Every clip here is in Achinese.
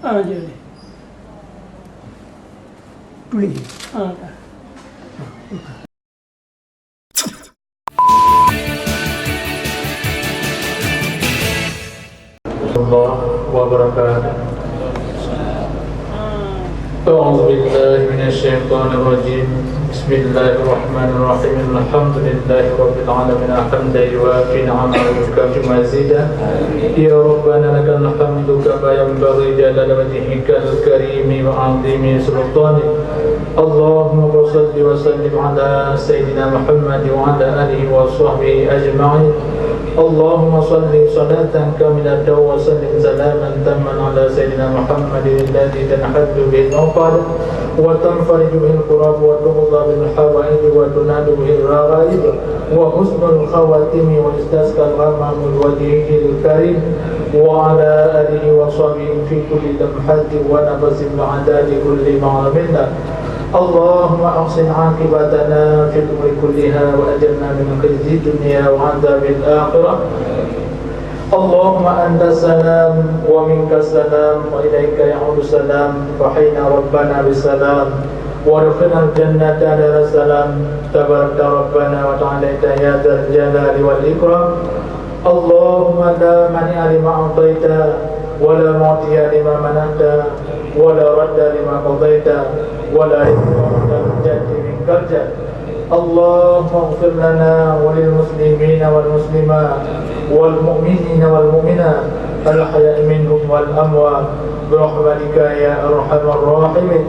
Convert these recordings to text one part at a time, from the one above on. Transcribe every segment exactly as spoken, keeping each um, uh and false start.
Ah, jadi. Boleh. Ah, dah. Warahmatullahi wabarakatuh. أعوذ بالله من الشيطان الرجيم. بسم الله الرحمن الرحيم. الحمد لله رب العالمين، حمدا يوافي نعمه ويكافئ مزيده. يا ربنا لك الحمد كما ينبغي لجلال وجهك الكريم وعظيم سلطانك. اللهم صل وسلم على سيدنا محمد وعلى آله وصحبه أجمعين. اللهم صل صلاة كاملة وسلم سلاما تاما على سيدنا محمد الذي تنحل به العقد وتنفرج به الكرب وتقضى به الحوائج وتنال به الرغائب وحسن الخواتم ويستسقى الغمام بوجهه الكريم وعلى آله وصحبه في كل لمحة ونفس بعدد كل معلوم لك. اللهم أحسن عاقبتنا في الأمور كلها وأجرنا من خزي الدنيا وعذاب الآخرة. اللهم أنت السلام ومنك السلام وإليك يعود السلام، فحينا ربنا بالسلام وأدخلنا الجنة دار السلام. تباركت ربنا وتعاليت يا ذا الجلال والإكرام. اللهم لا مانع لما أعطيت ولا معطي لما منعت ولا رد لما قضيت ولا ينفع ذا الجد منك الجد. اللهم اغفر لنا وللمسلمين والمسلمات والمؤمنين والمؤمنات الأحياء منهم والأموات برحمتك يا أرحم الراحمين.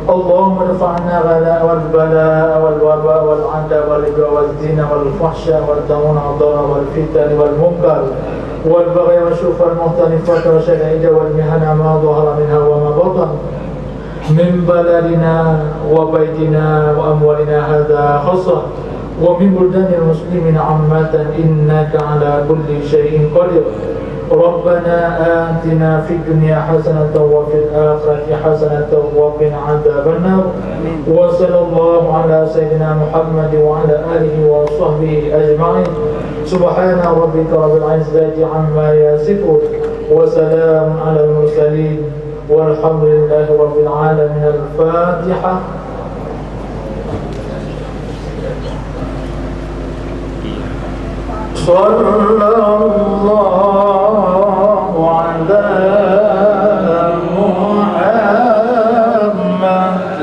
اللهم ادفع عنا الغلاء والبلاء والوباء والعدوى والجوع والزنا والفحشاء والتعاون على الضرر والفتن والمنكر والبغي والشبهات والمختلفات والشدائد والمحن ما ظهر منها وما بطن من بلدنا وبيتنا وأموالنا هذا خاصة ومن بلدان المسلمين عامة إنك على كل شيء قدير. ربنا آتنا في الدنيا حسنة وفي الآخرة حسنة وقنا عذاب النار. وصلى الله على سيدنا محمد وعلى آله وصحبه أجمعين. سبحان ربك رب العزة عما يصفون. وسلام على المرسلين. والحمد لله رب العالمين. الفاتحة. صلى الله على محمد.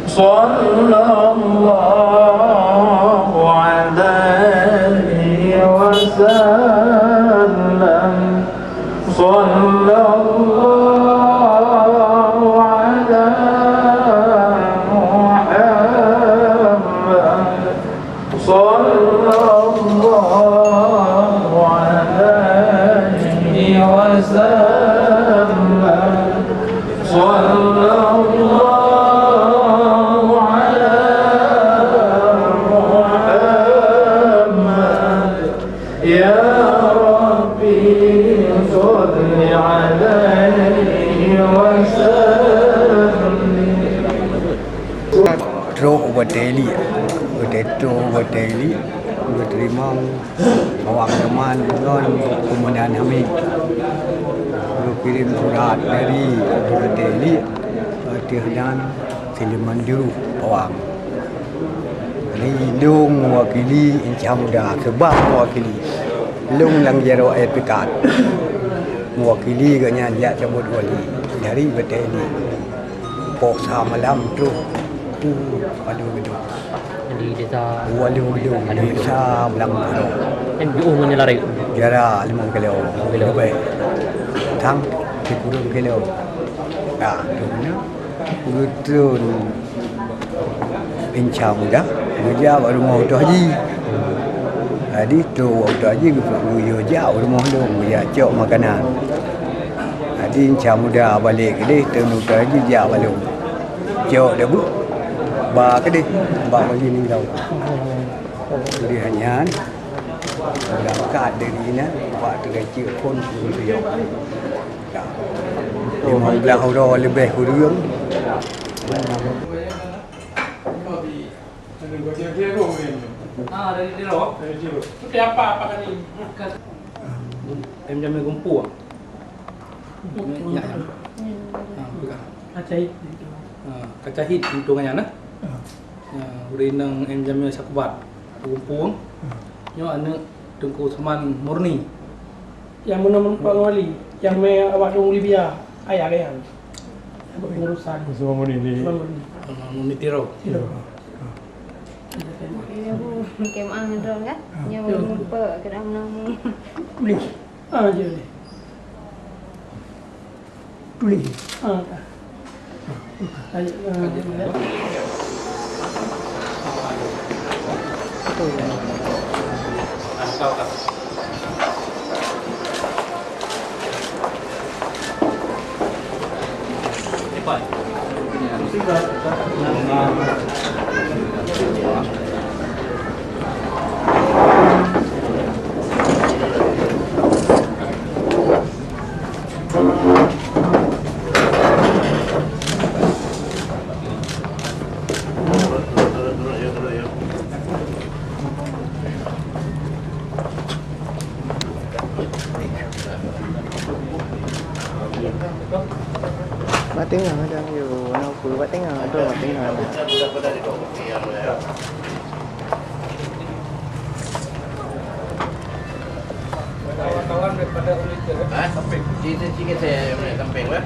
صلى الله عليه وسلم. صلى الله على محمد. صلى الله عليه وسلم. صلى الله على محمد. يا ربي صل عليه وسلم. Trok u Batée Iliek, geuteutô u Batée Iliek, geuteurimong awak teuma ngon Komandan Hamid. Geukirém surat dari Batée Iliek, ateueh nan Sulaiman Juru Pawang. Jadi lôn meuwakili Inca Muda, seubab meuwakili. Lôn lam jaroe itikad. Meuwakili gobnyan jak cabot wali dari Batée Iliek. Pok sa malam troh u Padum Geudong. Di desa Padum Geudong, Padum Geudong. Desa Blang Paro. Kan jauh ngon Larai. Jarak limong kilo. Limong kilo. Leubeh. Tang sikureueng kilo. Nah, tu na. Geutreun Inca Muda, geujak bak rumoh Utoe Haji. Jadi, trok bak Utoe Haji, geuyue jak bak rumoh lôn, geujak cok makanan. Jadi, Inca Muda balek keudeh, treun Utoe Haji jak bak lôn. Cok debeuek, ba keudeh, bak Haji Ninggoe. Keudeh nyan, beurangkat dari inan, bak teugaci phon peuruyoe. Limong blaih uroe leubeh kureueng. Ah, dari Tiro. Dari Tiro. Seperti apa, apa kali? Em, jamé geumpuk. Ya, ya. Ha, peugah. Ka cahit pintoe. Ha, ka cahit pintoe nyan, nah. Ha. Ha, ureueng inong M Jamil Sakubat, Rumpung. Ha. Nyoe aneuk Teungku Usman Murni. Nyang meunan Pak Wali, nyang mé awak dong Libya, ayah gaya. Pengurusan. Usman Murni di Usman Murni. Usman Murni Tiro. Tiro. Ibu, keumaang droe kan? Nyoe mupe keu nama. Boleh. Ah, je boleh. Tulis. Ah, tak. Lanjut, ah, Bak teungoh dong, yuk, na upeue bak teungoh, dong bak teungoh. Kawan-kawan daripada Uniter, eh? Ha? Samping. Di, di, di, di, di, samping, eh?